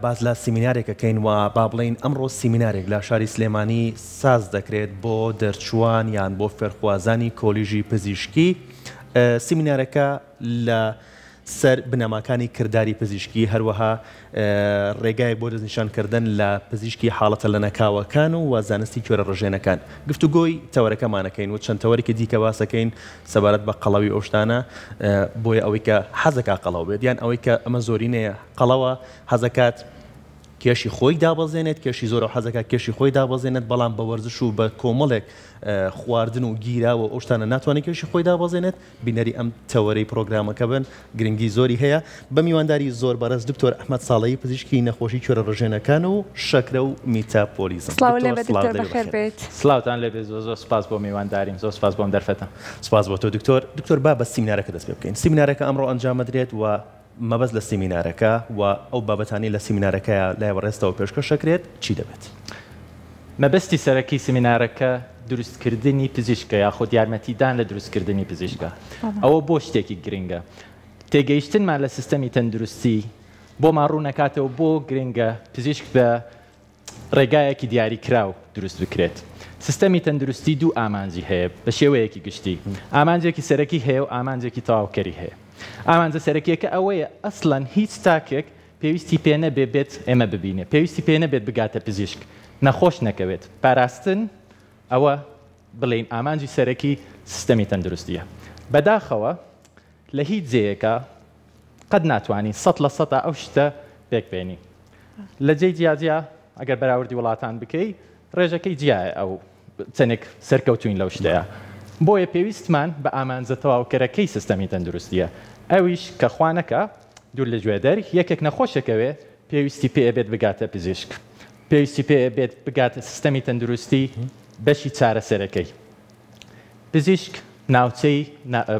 باس لە سیمینارێک ئەکەین و با بڵێین ئەمڕۆ سیمینارێک لە شاری سلێمانی ساز دەکرێت بۆ دەرچووان یان بۆ فێرخوازانی کۆلیژی پزیشکی. سیمینارەکە لە سەر بنەماکانی کرداری پزیشکی، هەروەها ڕێگایەک بۆ دەستنیشانکردن لە پزیشکی حاڵەتە لەناکاوەکان و زانستی کوێرە ڕژێنەکان. گفتوگۆی تەوەرەکەمان ئەکەین و چەند تەوەرێکی دیکە باس ئەکەین سەبارەت بە قەڵەوی و ئەو شتانە، بۆیە ئەوەی کە حەزەکا قەڵەو بێت یان ئەوەی کە ئەمە زۆرینەیە قەڵەوە حەزەکات کێشی خۆی دابەزێنێت، کێشی زۆرە و حەزەکات کێشی خۆی دابەزێنێت، بەڵام بە وەرزش و بە کۆمەڵێک خواردن و گیراوە و ئەو شتانە ناتوانێت کێشی خۆی دابەزێنێت. بینەری ئەم تەوەرەی پڕۆگرامەکە بن، گرنگی زۆری هەیە. بە میوانداری زۆر بەڕێز دکتۆر ئەحمەد ساڵەیی پزیشکی نەخۆشی کوێرە ڕژێنەکان و شەکرە و میتاپۆلیزم. سڵاو دکتۆر لێبێت سڵاوت دکتۆر لێبێ بەخێر بەخێر بێیت. سڵاوتان لێبێت زۆر زۆر سوپاس بۆ میوانداریم زۆر سوپاس بۆ ئەم دەرفەتە. سوپاس بۆ تۆ دکتۆر. دکتۆر با بە سیمینارەکە دەست پێ بکەین. سیمینارەکە ئەمڕۆ ئەنجام ئەدرێت و مەبەست لە سیمینارەکە و ئەو بابەتانەی لە سیمینارەکەیا لای بەڕێزتەوە پێشکەش ئەکرێت چی دەبێت؟ مەبەستی سەرەکی سیمینارەکە دروستکردنی پزیشکە یاخود یارمەتیدان لە دروستکردنی پزیشکە. ئەوە بۆ شتێکی گرنگە؟ تێگەیشتنمان لە سیستەمی تەندروستی بۆمان ڕوونەکاتەوە بۆ گرنگە پزیشک بە ڕێگایەکی دیاریکراو دروست بکرێت. سیستەمی تەندروستی دوو ئامانجی هەیە بە شێوەیەکی گشتی. ئامانجێکی سەرەکی هەیە و ئامانجێکی تەواوکەری هەیە. ئامانجە سەرەکییەکە ئەوەیە ئەسڵەن هیچ تاکێک پێویستی پێ نەبێ بێت ئێمە ببینێ، پێویستی پێ نەبێت بگاتە پزیشک، نەخۆش نەکەوێت. پاراستن ئەوە بڵێین ئامانجی سەرەکی سیستەمی تەندروستییە. بەداخەوە لە هیچ جێیەکا قەت ناتوانی سەت لە سەتا ئەو شتە پێک بێنی. لە جێی جیاجیا ئەگەر بەراوردی وڵاتان بکەی ڕێژەکەی جیایە ئەو چەندێک سەرکەوتوین لەو شتەیە. بۆیە پێویستمان بە ئامانجە تەواوکەرەکەی سیستەمی تەندروستیە ئەویش کە خوا نەکا دوور لە گوێ دەر یەکێک نەخۆشێکەوێ پێویستی پێ ئەبێت بگاتە پزیشک پێویستی پێ ئەبێت بگاتە سیستەمی تەندروستی بەشی چارەسەرەکەی. پزیشک ناوچەی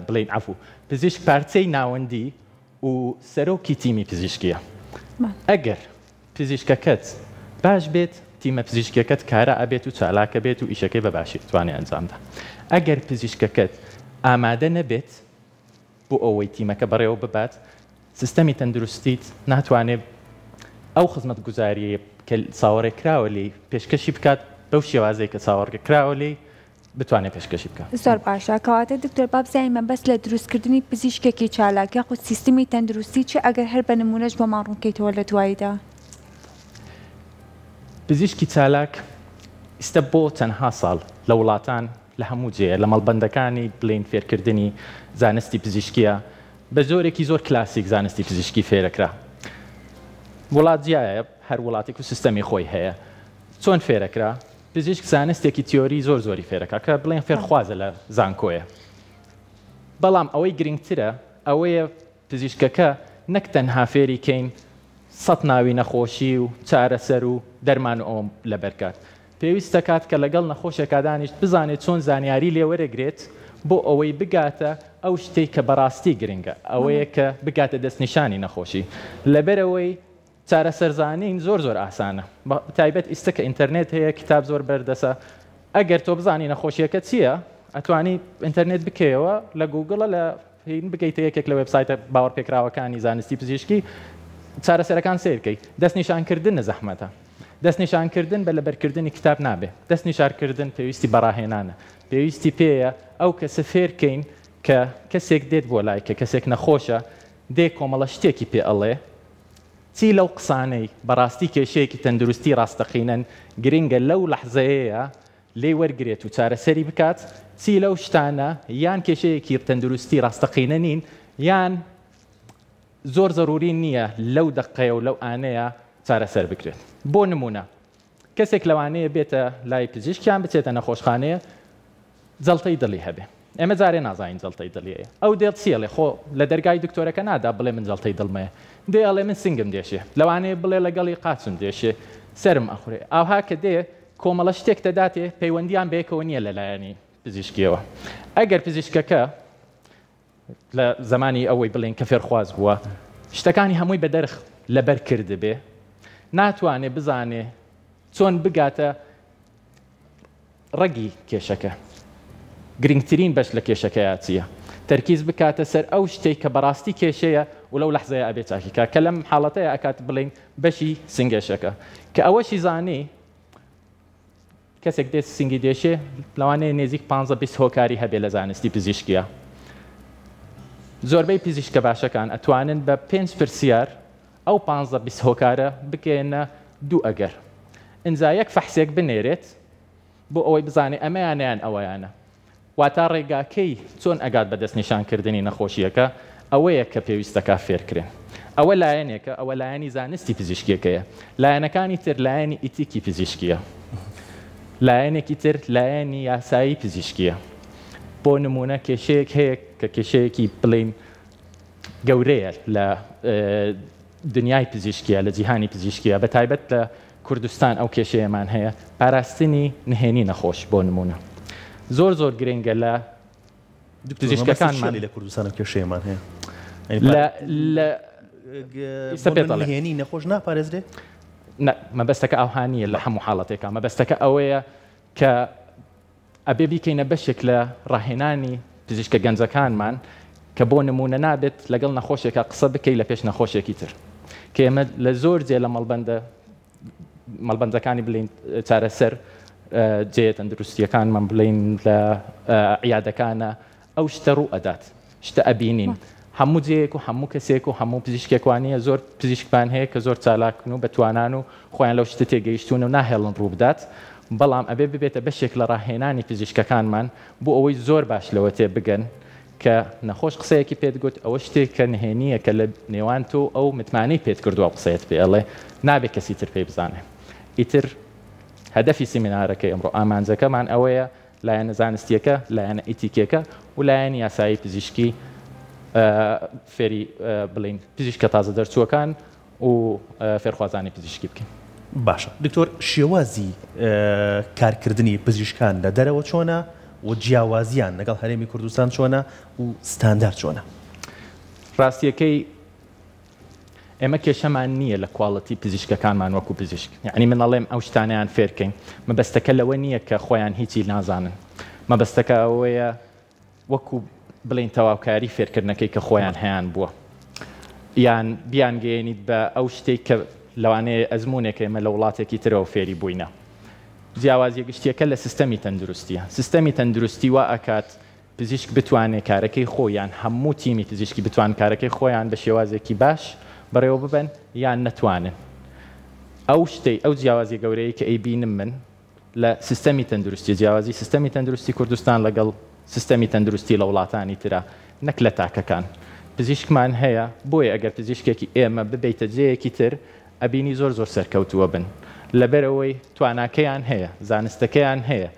بڵێین عەفو پزیشک پارچەی ناوەندی و سەرۆکی تیمی پزیشکیە. ئەگەر پزیشکەکەت باش بێت تیمە پزیشکیەکەت کارا ئەبێت و چالاک ئەبێت و ئیشەکەی بە باشی ئەتوانێ ئەنجامدا. ئەگەر پزیشکەکەت ئامادە نەبێت بۆ ئەوەی تیمەکە بەڕێوە ببات، سیستەمی تەندروستیت ناتوانێت ئەو خزمەتگوزارییەی کە چاوەڕێکراوە لێی پێشکەشی بکات بەو شێوازەی کە چاوەڕێکراوە لێی بتوانێت پێشکەشی بکات. زۆر باشە کەواتە دکتۆر با بزانین مەبەست لە دروستکردنی پزیشکێکی چالاک یاخود سیستمی تەندروستی چیە ئەگەر هەر بە نمونەش بۆمان ڕوونکەیتەوە لە دواییدا. پزیشکی چالاک ئیستە بۆ چەندها ساڵ لە وڵاتان لە هەموو جێیە لە مەڵبەندەکانی بڵێین فێرکردنی زانستی پزیشکیە بە جۆرێکی زۆر کلاسیک زانستی پزیشکی فێرەکرا. وڵات جیایە هەر وڵاتێک و سیستەمی خۆی هەیە. چۆن فێرەکرا؟ پزیشک زانستێکی تیۆری زۆر زۆری فێرەکا کە بڵێن فێرخوازە لە زانکۆیە. بەڵام ئەوەی گرنگترە ئەوەیە پزیشکەکە نەک تەنها فێری کەین سەت ناوی نەخۆشی و چارەسەر و دەرمان و ئەوە لەبەر کات. پێویست دەکات کە لەگەڵ نەخۆشێکا دانیشت بزانێت چۆن زانیاری لێ وەرەگرێت بۆ ئەوەی بگاتە ئەو شتەی کە بەڕاستی گرنگە، ئەوەیە کە بگاتە دەستنیشانی نەخۆشی. لەبەرئەوەی چارەسەرزانین زۆر زۆر ئاسانە بە تایبەت ئیستە کە ئینتەرنێت هەیە کتاب زۆر بەردەسە ئەگەر تۆ بزانی نەخۆشیەکە چییە ئەتوانی ئینتەرنێت بکەیەوە لە گوگڵە لە هین بگەیتە یەکێک لە وێبسایتە باوەڕپێکراوەکانی زانستی پزیشکی چارەسەرەکان سەیرکەی دەستنیشانکردن زەحمەتە دەستنیشانکردن بە لەبەرکردنی کتاب نابێ دەستنیشارکردن پێویستی بە ڕاهێنانە پێویستی پێیە ئەو کەسە فێرکەین کە کەسێک دێت بۆ لای کە کەسێک نەخۆشە دێ کۆمەڵە شتێکی پێ ئەڵێ چی لەو قسانەی بەڕاستی کێشەیەکی تەندروستی ڕاستەقینەن گرنگە لەو لەحزەیەیا لێی وەرگرێت و چارەسەری بکات، چی لەو شتانە یان کێشەیەکی تەندروستی ڕاستەقینە نین یان زۆر زەروری نییە لەو دەقەیە و لەو ئانەیە چارەسەر بکرێت. بۆ نموونە کەسێک لەوانەیە بێتە لای پزیشک یان بچێتە نەخۆشخانەیە جەڵتەی دڵی هەبێ ئێمە جارێ نازانین جەڵتەی دڵی هەیە ئەو دێت چی ئەڵێ خۆ لە دەرگای دکتۆرەکە نادا بڵێ من جەڵتەی دڵم هەیە دێ ئەڵێ من سنگم دێشێ لەوانەیە بڵێ لەگەڵی قاچم دێشێ سەرم ئەخورێ ئاوها کە دێ کۆمەڵە شتێک دەداتێ پەیوەندیان بەیەکەوە نییە لەلایەنی پزیشکیەوە ئەگەر پزیشکەکە لە زەمانی ئەوەی بڵێین کە فێرخواز بووە شتەکانی هەمووی بە دەرخ لەبەر کردبێ ناتوانێ بزانێ چۆن بگاتە ڕەگی کێشەکە گرنگترین بەش لە کێشەکەیا چییە؟ تەرکیز بکاتە سەر ئەو شتەی کە بەڕاستی کێشەیە و لەو لەحزەیە ئەبێ چاکی کا، کە لەم حاڵەتەیا ئەکات بڵێین بەشی سنگێشەکە. کە ئەوەشی زانی کەسێک دێت سنگی دێشێ لەوانەیە نێزیک پانزە 20 هۆکاری هەبێ لە زانستی پزیشکیە. زۆربەی پزیشکە باشەکان ئەتوانن بە پێنج پرسیار ئەو پانزە 20 هۆکارە بگەیەنە دوو ئەگەر. ئینجا یەک فەحسێک بنێرێت بۆ ئەوەی بزانێ ئەمەیانە یان ئەوەیانە. واتا ڕێگاکەی چۆن ئەگات بە دەستنیشانکردنی نەخۆشییەکە ئەوەیە کە پێویست دەکا فێرکرێن. ئەوە لایەنێکە، ئەوە لایەنی زانستی پزیشکییەکەیە. لایەنەکانی تر لایەنی ئیتیکی پزیشکییە. لایەنێکی تر لایەنی یاسایی پزیشکییە. بۆ نموونە کێشەیەک هەیە کە کێشەیەکی بڵێین گەورەیە لە دنیای پزیشکیە، لە جیهانی پزیشکیە، بە تایبەت لە کوردستان ئەو کێشەیەمان هەیە، پاراستنی نهێنی نەخۆش بۆ نموونە زۆر زۆر گرنگە لە پزیشکەکانمان. لە کوردستان ئەو کێشەیەمان هەیە؟ لە ئیستا پێت دەڵێم. نهێنی نەخۆش ناپارێزرێ؟ نا، مەبەستەکە ئەوها نییە لە هەموو حاڵەتێکا، مەبەستەکە ئەوەیە کە ئەبێ بیکەینە بەشێک لە ڕاهێنانی پزیشکە گەنجەکانمان کە بۆ نموونە نابێت لەگەڵ نەخۆشێکا قسە بکەی لە پێش نەخۆشێکی تر کە ئێمە لە زۆر جێ لە مەڵبەندە مەڵبەندەکانی بلین چارەسەر جێ تەندروستیەکانمان بلین لە عیادەکانە ئەو شتە ڕوو ئەدات شتە ئەبینین هەموو جێیەک و هەموو کەسێک و هەموو پزیشکێک وانییە، زۆر پزیشکمان هەیە کە زۆر چالاکن و بەتوانان و خۆیان لەو شتە تێگەیشتوون و ناهێڵن ڕووبدات، بەڵام ئەبێ ببێتە بەشێک لە ڕاهێنانی پزیشکەکانمان بۆ ئەوەی زۆر باش لەوە تێبگەن کە نەخۆش قسەیەکی پێت گوت ئەوە شتێکە نهێنییە کە لە نێوان تۆ و ئەو متمانەی پێت کردووە ئەو قسەیەت پێ ئەڵێ نابێ کەسی تر پێی بزانێ. ئیتر هەدەفی سیمینارەکەی ئەمڕۆ ئامانجەکەمان ئەوەیە لایەنە زانستییەکە، لایەنە ئیتیکییەکە و لایەنی یاسایی پزیشکی فێری بڵێین پزیشکە تازە دەرچووەکان و فێرخوازانی پزیشکی بکەین. باشە دکتۆر شێوازی کارکردنی پزیشکان لە دەرەوە چۆنە و جیاوازیان لەگەڵ هەرێمی کوردستان چۆنە و ستاندار چۆنە؟ ڕاستیەکەی ئێمە کێشەمان نییە لە quality پزیشکەکانمان وەکو پزیشک، یەعنی من ئەڵێم ئەو شتانەیان فێرکەین، مەبەستەکە لەوە نییە کە خۆیان هیچی نازانن، مەبەستەکە ئەوەیە وەکو بڵێین تەواوکاری فێرکردنەکەی کە خۆیان هەیان بووە یان بیانگەیەنیت بە ئەو شتێک کە لەوانەیە ئەزموونێک ئێمە لە وڵاتێکی ترەوە فێری بووینە. جیاوازیە گشتیەکە لە سیستەمی تەندروستیە، سیستەمی تەندروستی وا ئەکات پزیشک بتوانێ کارەکەی خۆی یان هەموو تیمی پزیشکی بتوان کارەکەی خۆیان بە شێوازێکی باش بەڕێوە ببەن یان نەتوانن. ئەو شتەی، ئەو جیاوازیە گەورەیەی کە ئەیبینم من لە سیستەمی تەندروستی، جیاوازی سیستەمی تەندروستی کوردستان لەگەڵ سیستەمی تەندروستی لە وڵاتانی ترا نەک لە تاکەکان. پزیشکمان هەیە، بۆیە ئەگەر پزیشکێکی ئێمە ببەیتە جێیەکی تر ئەبینی زۆر زۆر سەرکەوتووە بن لەبەرئەوەی تواناکەیان هەیە، زانستەکەیان هەیە،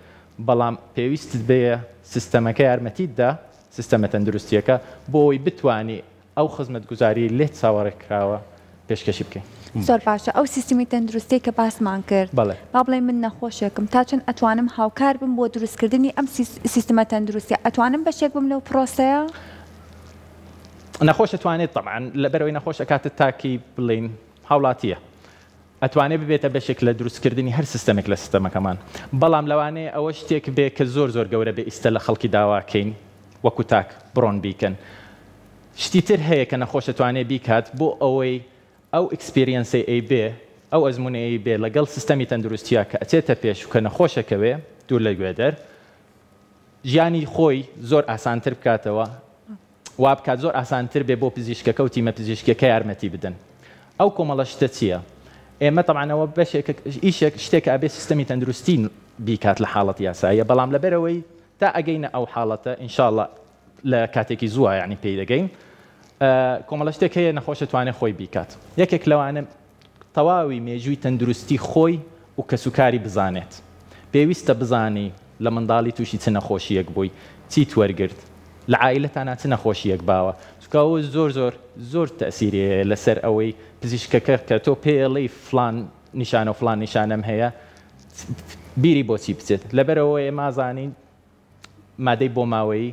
بەڵام پێویستت بەیە سیستەمەکە یارمەتیت دا، سیستەمە تەندروستییەکە، بۆ ئەوەی بتوانی ئەو خزمەتگوزاریەی لێت چاوەڕێ کراوە پێشکەشی بکەی. زۆر باشە ئەو سیستمی تەندروستیەی کە باسمان کرد بەڵێ. با بڵێین من نەخۆشێکم تا چەند ئەتوانم هاوکار بم بۆ دروستکردنی ئەم سیستمە تەندروستیە ئەتوانم بەشێک بم لەو پرۆسەیە؟ نەخۆش ئەتوانێت تەبعەن لەبەرئەوەی نەخۆش ئەکاتە تاکی بڵێین هاوڵاتیە ئەتوانێ ببێتە بەشێک لە دروستکردنی هەر سیستەمێک لە سیستەمەکەمان بەڵام لەوانەیە ئەوە شتێک بێ کە زۆر زۆر گەورە بێ ئیستە لە خەڵکی داواکەین وەکو تاک بڕۆن بیکەن شتی تر هەیە کە نەخۆش ئەتوانێ بیکات بۆ ئەوەی ئەو experience ەی ئەیبێ ئەو ئەزموونەی ئەیبێ لەگەڵ سیستەمی تەندروستیا کە ئەچێتە پێش و کە نەخۆشەکەوێ دوور لە گوێدەر ژیانی خۆی زۆر ئاسانتر بکاتەوە وا بکات زۆر ئاسانتر بێ بۆ پزیشکەکە و تیمە پزیشکیەکە یارمەتی بدەن. ئەو کۆمەڵە شتە چیە؟ ئێمە تەبعەن ئەوە بەشێکە ئیشێک شتێکە ئەبێ سیستەمی تەندروستی بیکات لە حاڵەتی یاساییە بەڵام لەبەرئەوەی تا ئەگەینە ئەو حاڵەتە ان شاء اللە لە کاتێکی زووە یانی پێی دەگەین کۆمەڵە شتێک هەیە نەخۆش ئەتوانێ خۆی بیکات یەکێک لەوانە تەواوی مێژووی تەندروستی خۆی و کەسوکاری بزانێت. پێویستە بزانی لە منداڵی تووشی چ نەخۆشییەک بووی، چیت وەرگرت، لە عائیلەتانا چ نەخۆشییەک باوە، چونکە ئەوە زۆر زۆر زۆر تەئسیری هەیە لەسەر ئەوەی پزیشکەکە کە تۆ پێی ئەڵێی فڵان نیشانە و فڵان نیشانەم هەیە بیری بۆچی بچێت. لەبەرئەوە ئێمە ئەزانین مادەی بۆماوەیی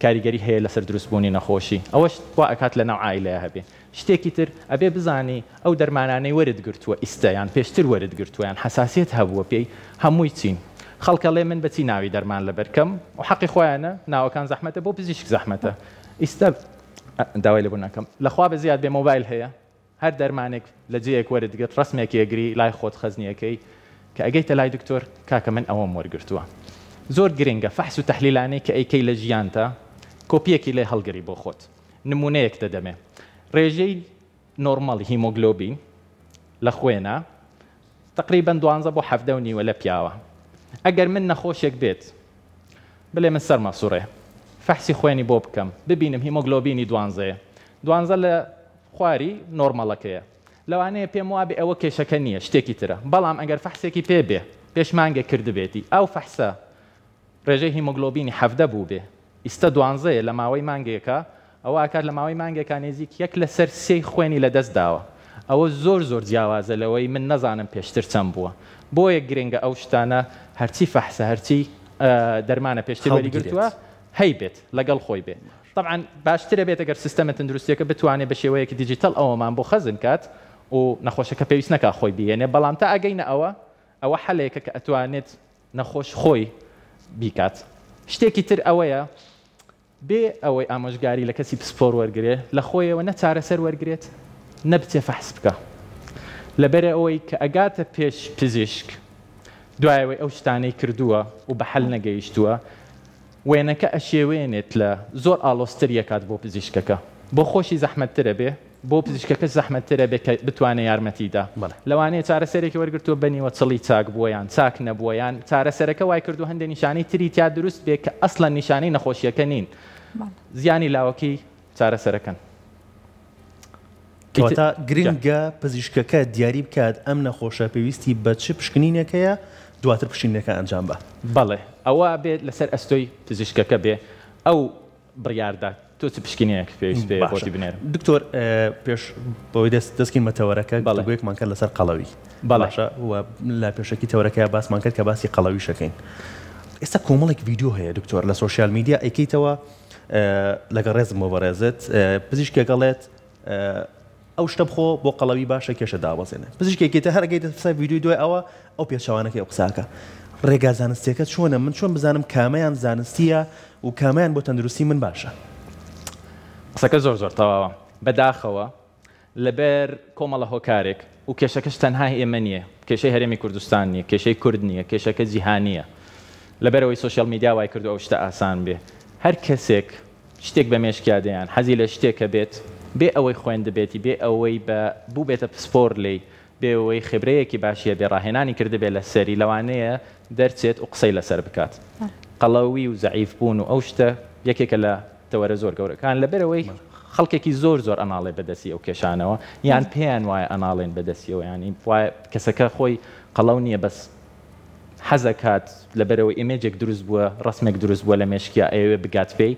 کاریگەری هەیە لەسەر دروستبوونی نەخۆشی ئەوەش وا ئەکات لەناو عایلەیا هەبێ. شتێکی تر ئەبێ بزانی ئەو دەرمانانەی وەرت گرتووە ئیستە یان پێشتر وەرت گرتووە یان حەساسیەت هەبووە پێی هەمووی چین. خەڵک ئەڵێ من بەچی ناوی دەرمان لەبەر کەم و حەقی خۆیانە ناوەکان زەحمەتە بۆ پزیشک زەحمەتە ئیستا داوای لێبوردن ئەکەم لەخوا بە زیاد بێ مۆبایل هەیە هەر دەرمانێک لە جێیەک وەرت گرت ڕەسمێکی ئەگری لای خۆت خەزنی ئەکەی کە ئەگەیتە لای دکتۆر کاکە من ئەوەم وەرگرتووە زۆر گرنگە فەحس و تەحلیلانەی کە ئەیکەی لە ژیانتا کۆپیەکی لێ هەڵگری بۆ خۆت نمونەیەک دەدەمێ ڕێژەی نۆرمەڵی هیمۆگلۆبین لە خوێنا تەقریبەن دوانزە بۆ 17 و نیوە لە پیاوە ئەگەر من نەخۆشێک بێت بلێ من سەرم ئەسوڕێ فەحسی خوێنی بۆ بکەم ببینم هیمۆگلۆبینی دوانزەیە دوانزە لە خواری نۆرمەڵەکەیە لەوانەیە پێم وابێ ئەوە کێشەکە نییە شتێکی ترە بەڵام ئەگەر فەحسێکی پێ بێ پێش مانگێک کردبێتی ئەو فەحسە ڕێژەی هیمۆگلۆبینی 17 بووبێ ئیستە دوانزەیە لە ماوەی مانگێکا ئەوە ئەکات لە ماوەی مانگێکا نێزیک یەک لەسەر سێی خوێنی لەدەست داوە ئەوە زۆر زۆر جیاوازە لەوەی من نەزانم پێشتر چەند بووە بۆیە گرنگە ئەو شتانە هەرچی فەحسە هەرچی دەرمانە پێشتر وەریگرتووە هەیبێت لەگەڵ خۆی بێ تەبعەن باشترە بێت ئەگەر سیستەمە تەندروستیەکە بتوانێت بە شێوەیەکی دیجیتەڵ ئەوەمان بۆ خەزن کات و نەخۆشەکە پێویست نەکا خۆی بیێنێ بەڵام تا ئەگەینە ئەوە ئەوە حەلێکە کە ئەتوانێت نەخۆش خۆی بیکات شتێکی تر ئەوەیە بێ ئەوەی ئامۆژگاری لە کەسی پسپۆر وەرگرێ لە خۆیەوە نە چارەسەر وەرگرێت نە بچێ فەحس بکا لەبەرئ ئەوەی کە ئەگاتە پێش پزیشک دوای ئەوەی ئەو شتانەی کردووە و بە حەل نەگەیشتووە وێنەکە ئەشێوێنێت لە زۆر ئاڵۆزتر یەکات بۆ پزیشکەکە بۆ خۆشی زەحمەتترە بێ بۆ پزیشکەکەش زەحمەتترە بێ کە بتوانێ یارمەتی دا لەوانەیە چارەسەرێکی وەرگرتووە بە نیوە چڵی چاک بووە یان چاک نەبووە یان چارەسەرەکە وای کردووە هەندێ نیشانەی تری تیا دروست بێ کە ئەسڵەن نیشانەی نەخۆشیەکە نین زیانی لاوەکی چارەسەرەکەن. کەواتە گرنگە پزیشکەکە دیاری بکات ئەم نەخۆشە پێویستی بە چ پشکنینێک هەیە دواتر پشکنینەکە ئەنجام بە. بەڵێ ئەوە بێت لەسەر ئەستۆی پزیشکەکە بێ ئەو بڕیاردا تۆ چ پشکنینێکت پێویست پێیە بۆتی بنێرم. دکتۆر پێش بەوەی دەست دەستکەین بە تەوەرەکە گفتوگۆیەکمان کرد لەسەر قەڵەوی باشە و لە پێشەکی تەوەرەکەیا باسمان کرد کە باسی قەڵەویش ئەکەین ئێستا کۆمەڵێک ڤیدیۆ هەیە دکتۆر لە سۆشیال میدیا ئەیکەیتەوە لەگەڵ ڕێزم بۆ بەڕێزت پزیشکێک ئەڵێت ئەو شتە بخۆ بۆ قەڵەوی باشە کێشە دابەزێنێ پزیشکێکی تر هەر ئەگەیتە سەر ڤیدیۆی دوای ئەوە ئەو پێچەوانەکەی ئەو قساکە ڕێگا زانستیەکە چۆنە من چۆن بزانم کامەیان زانستیە و کامەیان بۆ تەندروستی من باشە؟ قسەکە زۆر زۆر تەواوە بەداخەوە لەبەر کۆمەڵە هۆکارێک و کێشەکەش تەنها هی ئێمە نییە، کێشەی هەرێمی کوردستان نییە، کێشەی کورد نییە، کێشەکە جیهانییە. لەبەرئەوەی سۆشیال میدیا وای کردووە ئەو شتە ئاسان بێ. هەر کەسێک شتێک بە مێشکیا دێ یان حەزی لە شتێکە بێت، بێ ئەوەی خوێندبێتی، بێ ئەوەی بە بووبێتە پسپۆر لێی، بێ ئەوەی خبرەیەکی باشی هەبێ، ڕاهێنانی کردبێ لەسەری، لەوانەیە دەرچێت و قسەی لەسەر بکات. قەڵەوی و زەعیف بوون و ئەو شتە یەکێکە لە تەوەرە زۆر گەورەکان، لەبەرئەوەی خەڵکێکی زۆر زۆر ئەناڵێ بەدەستی ئەو کێشانەوە، یان پێیان وایە ئەناڵێن بەدەستیەوە، یانی وایە کەسەکە خۆی قەڵەو نییە بەس حەزەکات لەبەرئەوەی ئیمێجێک دروست بووە، ڕەسمێک دروست بووە لە مێشکیا ئەیەوێ بگات پێی،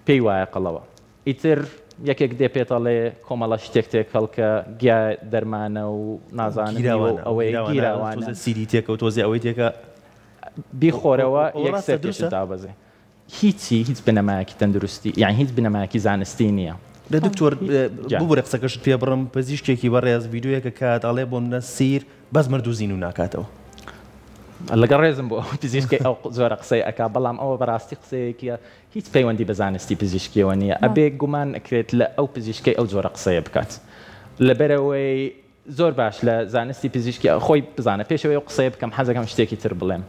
پێی وایە قەڵەوە. ئیتر یەکێک دێ پێت ئەڵێ کۆمەڵە شتێک تێکەڵ کە گیا دەرمانە و نازانم میوە و ئەوەیە گیراوانە. تۆزێ سیری تێکە و تۆزێ ئەوەی تێکە. بیخۆرەوە یەکسەر کێشت دابەزێ. هیچی هیچ بنەمایەکی تەندروستی یان هیچ بنەمایەکی زانستی نییە. دە دکتۆر ببورە قسەکەشت پێ بڕم پزیشکێکی بەڕێز ڤیدیۆیەک ئەکات ئەڵێ بۆ منە سیر بەس مردوو زینوو ناکاتەوە. لەگەڵ ڕێزم بۆ ئەو پزیشکەی ئەو جۆرە قسەی ئەکا بەڵام ئەوە بەڕاستی قسەیەکیە هیچ پەیوەندی بە زانستی پزیشکیەوە نییە ئەبێ گومان ئەکرێت لە ئەو پزیشکەی ئەو جۆرە قسەیە بکات لەبەرئەوەی زۆر باش لە زانستی پزیشکی خۆی بزانە پێش ئەوەی ئەو قسەیە بکەم حەزەکەم شتێکی تر بڵێم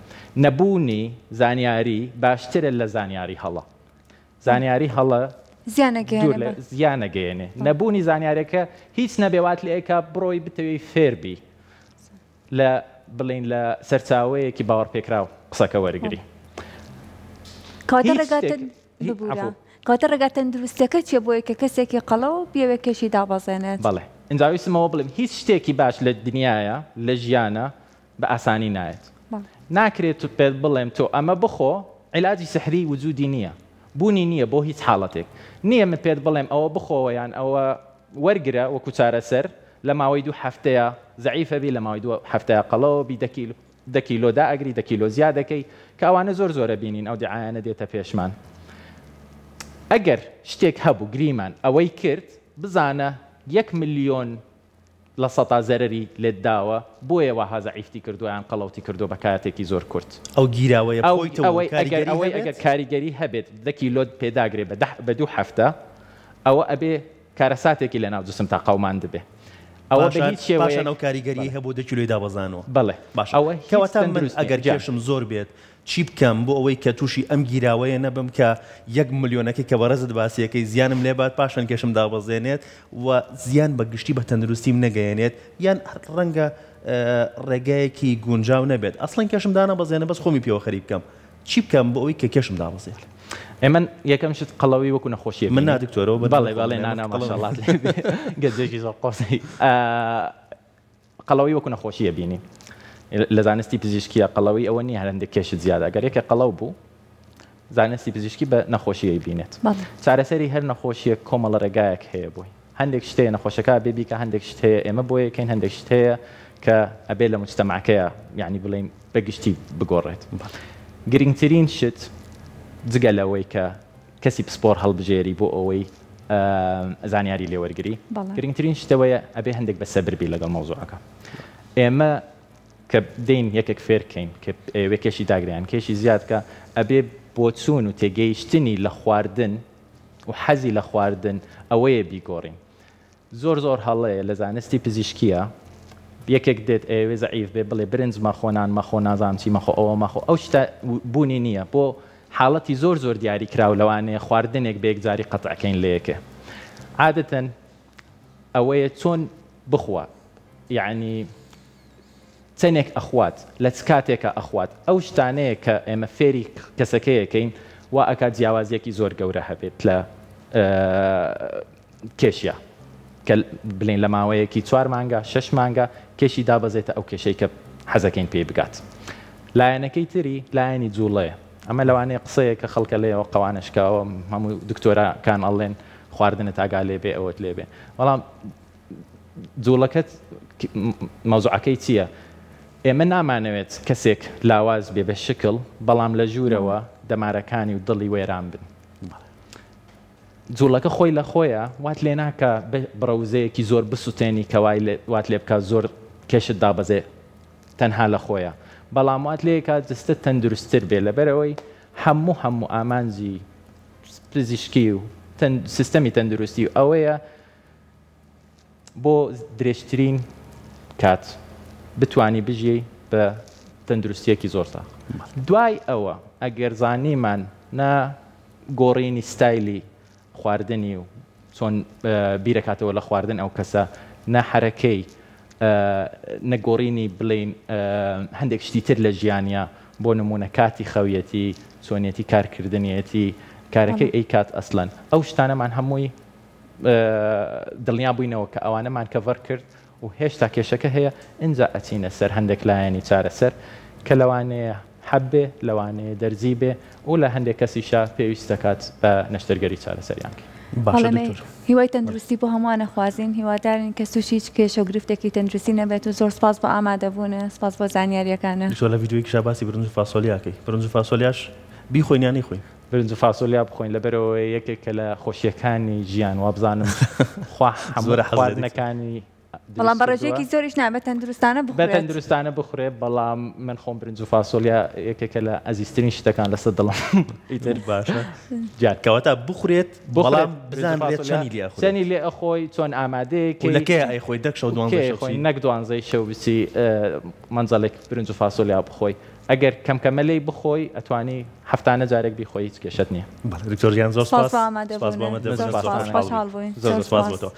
نەبوونی زانیاری باشترە لە زانیاری هەڵە زانیاری هەڵە زیان ئەگەیەنێ دوور لە زیان ئەگەیەنێ نەبوونی زانیارەکە هیچ نەبێ وات لێ ئەکا بڕۆی بتەوێی فێر بی لە بڵێین لە سەرچاوەیەکی باوەڕپێکراو قسەکە وەرگری. کەواتە ڕێگا ببورە کەواتە ڕێگا تەندروستەکە چیە بۆ کە کەسێکی قەڵەو بیەوێت کێشی دابەزێنێت؟ بەڵێ ئینجا ویستم ئەوە بڵێم هیچ شتێکی باش لە دنیایە لە ژیانە بە ئاسانی نایەت ناکرێت پێت بڵێم تۆ ئەمە بخۆ عیلاجی سحری وجودی نییە بوونی نییە بۆ هیچ حاڵەتێک نییە من پێت بڵێم ئەوە بخۆوە یان ئەوە وەرگرە وەکو چارەسەر لە ماوەی دوو هەفتەیا زەعیفە بی لە ماوەی دوو هەفتەیا قەڵەوە بی دە کیلۆ دە کیلۆ دائەگری دە کیلۆ زیاد ئەکەی کە ئەوانە زۆر زۆرە بینین ئەو دیعایانە دێتە پێشمان ئەگەر شتێک هەبوو گریمان ئەوەی کرد بزانە یەک ملیۆن. لە سەتا زەرەری لێت داوە بۆیە واها زەعیفتی کردوە یان قەڵەوتی کردوە بە کاتێکی زۆر کورت. ئەو گیراوەیە ئەو بخۆیتەوە و ئەوەی ئەگەر کاریگەری ئەوەی هەبێت؟ ئەگەر کاریگەری هەبێت دە کیلۆت پێداگرێ بە دە بە دوو هەفتە ئەوە ئەبێ کارەساتێکی لەناو جسمتا قەوماندبێ ئەوە بە باشە هیچ پاشان شێوەیەک ئەو کاریگەریەی بەڵێ هەبوو دە کیلۆی دابەزانوە؟ بەڵێ باشە ئەوە هیچ کەواتە من تەندروست نیە ئەگەر گیان. کێشم زۆر بێت چی بکەم بۆ ئەوەی کە تووشی ئەم گیراوەیە نەبم کە یەک ملیۆنەکەی کە بەڕێزت باسیەکەی زیانم لێ بات پاشان کێشم دابەزێنێت و زیان بە گشتی بە تەندروستیم نەگەیەنێت یان ڕەنگە ڕێگایەکی گونجاو نەبێت ئەسڵەن کێشم دانەبەزێنە بەس خۆمی پێوە خەریک بکەم چی بکەم بۆ ئەوەی کە کێشم دابەزێت؟ ئێ من یەکەم شت قەڵەوی وەکو نەخۆشیە من نا دکتۆرەوە بەڵێ بەڵێ نانا ماشاءاللە گەنجێکی زۆر قۆزی قەڵەوی وەکو نەخۆشی ئەبینی لە زانستی پزیشکیە قەڵەوی ئەوە نییە هەر هەندێک کێشت زیادە گەر یەکێک قەڵەو بوو زانستی پزیشکی بە نەخۆشی ئەیبینێت چارەسەری هەر نەخۆشیەک کۆمەڵە ڕێگایەک هەیە بۆی هەندێک شت هەیە نەخۆشەکە بێ بیکە هەندێک شت هەیە ئێمە بۆ یەکەین هەندێک شت هەیە کە ئەبێ لە مجتەمعەکەیە یعنی بڵێین بە گشتی بگۆڕێت گرنگترین شت جگە لەوەی کە کەسی پسپۆڕ هەڵبژێری بۆ ئەوەی زانیاری لێ وەرگری گرنگترین شت ئەوەیە ئەبێ هەندێک بە سەبر بی لەگەڵ مەوزوعەکە ئێمە کە دێین یەکێک فێرکەین کە ئەیەوێ کێشی داگرێ یان کێشی زیاد کە ئەبێ بۆچوون و تێگەیشتنی لە خواردن و حەزی لە خواردن ئەوەیە بیگۆڕین زۆر زۆر هەڵەیە لە زانستی پزیشکیە یەکێک دێت ئەیەوێ زەعیف بێ بڵێ برنج مەخۆ نان مەخۆ نازانم چی مەخۆ ئەوە مەخۆ ئەو شتە بوونی نییە بۆ حاڵەتی زۆر زۆر دیاری کراو لەوانەیە خواردنێک بە یەکجاری قەتع کەین لە یەکێ عادەتەن ئەوەیە چۆن بخوا یەعنی چەنێک ئەخوات لە چ کاتێکا ئەخوات ئەو شتانەیە کە ئێمە فێری کەسەکەی ئەکەین وا ئەکات جیاوازیەکی زۆر گەورە هەبێت لە کێشیا کە بلێین لە ماوەیەکی چوار مانگا شەش مانگا کێشی دابەزێتە ئەو کێشەی کە حەزەکەین پێی بگات لایەنەکەی تری لایەنی جوڵەیە ئەمە لەوانەیە قسەیە کە خەڵکە لێەوە قەوانە شکاوە هەموو دکتۆراکان ئەڵێن خواردنت ئاگا لێ بێ ئەوەت لێ بێ بەڵام جوڵەکەت مەوزوعەکەی چییە؟ ئێمە نامانەوێت کەسێک لاواز بێ بە شکڵ بەڵام لە ژوورەوە دەمارەکانی و دڵی وێران بن. جوڵەکە خۆی لە خۆیە وات لێ ناکا بڕە وزەیەکی زۆر بسوتێنی کە وای وات لێ بکا زۆر کێشت دابەزێ تەنها لە خۆیە بەڵام وات لێکا جستت تەندروستتر بێ لەبەرئەوەی هەموو هەموو ئامانجی پزیشکی و سیستەمی تەندروستی ئەوەیە بۆ درێژترین کات بتوانی بژیی بە تەندروستیەکی زۆر ساغ. دوای ئەوە ئەگەر زانیمان نا گۆڕینی ستایلی خواردنی و چۆن بیرەکاتەوە لە خواردن ئەو کەسە نە حەرەکەی نە گۆڕینی بڵێین هەندێک شتی تر لە ژیانیا بۆ نمونە کاتی خەویەتی چۆنیەتی کارکردنیەتی کارەکەی ئەیکات ئەسلەن ئەو شتانەمان هەمووی دڵنیا بووینەوە کە ئەوانەمان کەڤەر کرد و هێشتا کێشەکە هەیە، ئینجا ئەچینە سەر هەندێک لایەنی چارەسەر کە لەوانەیە حەب بێ، لەوانەیە دەرزی بێ و لە هەندێک کەسیشا پێویست دەکات بە نەشتەرگەری چارەسەریان کەین. باشە بەڵێ دکتۆر. هیوای تەندروستی بۆ هەمووان ئەخوازین، هیوادارین کەس تووشی هیچ کێشە و گرفتێکی تەندروستی نەبێت و زۆر سپاس بۆ ئامادەبوونت، سپاس بۆ زانیارییەکانت. دکتۆر لە ڤیدیۆیەکیشا باسی برنج و فاسۆلیا ئەکەی، برنج و فاسۆلیاش بیخۆین یان نەیخۆین؟ برنج و فاسۆلیا بخۆین لەبەرئەوە یەکێکە لە خۆشیەکانی ژیان وابزانم خوا هەموو زۆرە حەز لێ دەکەی. خواردنەکانی بەڵام دروست بە کردووە ڕێژەیەکی زۆریش نا بە تەندروستانە بە بخورێت. تەندروستانە بخورێ بەڵام من خۆم برنج و فاسۆلیا یەکێکە لە ئەزیزترین شتەکان لەسەر دڵم ئیتر باشە گیان کەواتە بخورێت بخورێت بەڵام برنج و بزانرێت فاسۆلیا چەنی لێ ئەخورێت چەنی لێ ئەخۆی چۆن و ئامادەیەکەی لە کەیا ئەیخۆی دەک شەو و دوانزەی کەی شەو ئەخۆی چی؟ نەک دوانزەی شەو بچی مەنجەڵێک برنج و فاسۆلیا بخۆی ئەگەر کەم کەمە لێی بخۆی ئەتوانی هەفتانە جارێک بیخۆی هیچ کێشەت نیە. بەڵێ دکتۆر گیان زۆر سپاس سپاس بۆ سپاس بۆ ئامادەبوونت ئامادەبوونت زۆر زۆر سپاس خۆشحاڵ خۆشحاڵ بووین بووین زۆر زۆر زۆر سپاس سپاس. بۆ تۆ.